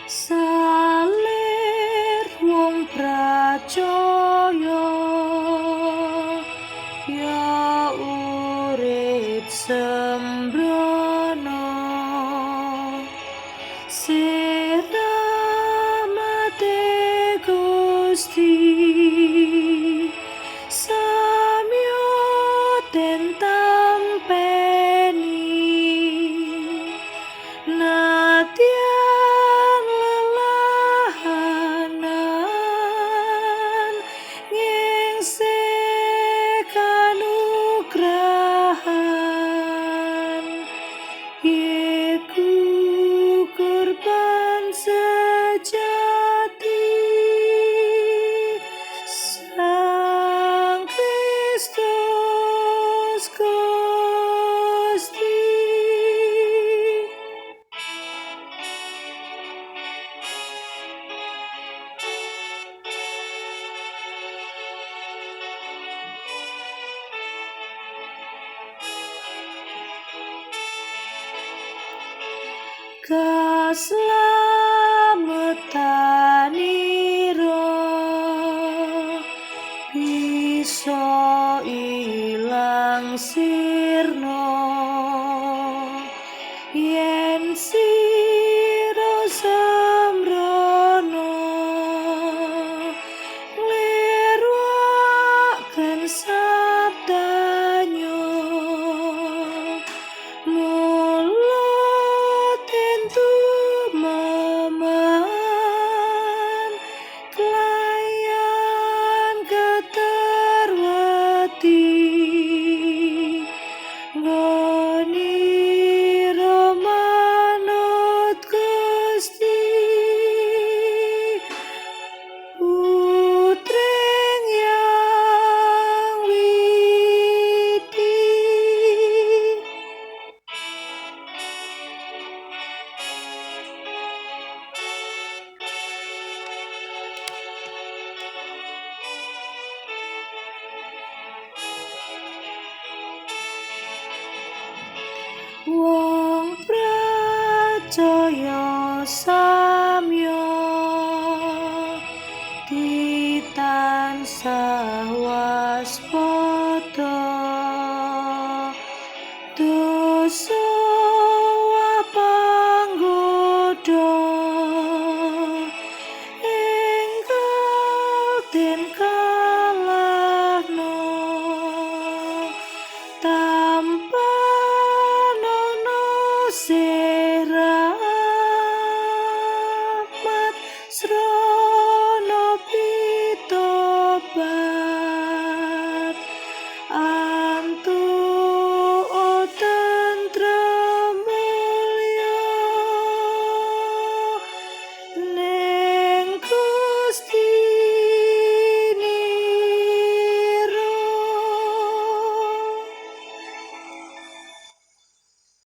Salir wong pracaya ya urip sembrono, seramate Gusti samya den tampeni, nadyan lelahanan ngengsih kanugrahan, yaiku kurban sejati Sang Kristus Gusti. Kaslametanira bisa ilang sirna, yen sira sembrono ngliruaken sabdanyo, mula tentu memen kelayan keterweti, ngonira manut Gusti Putring Yang Widi. Wong pracaya.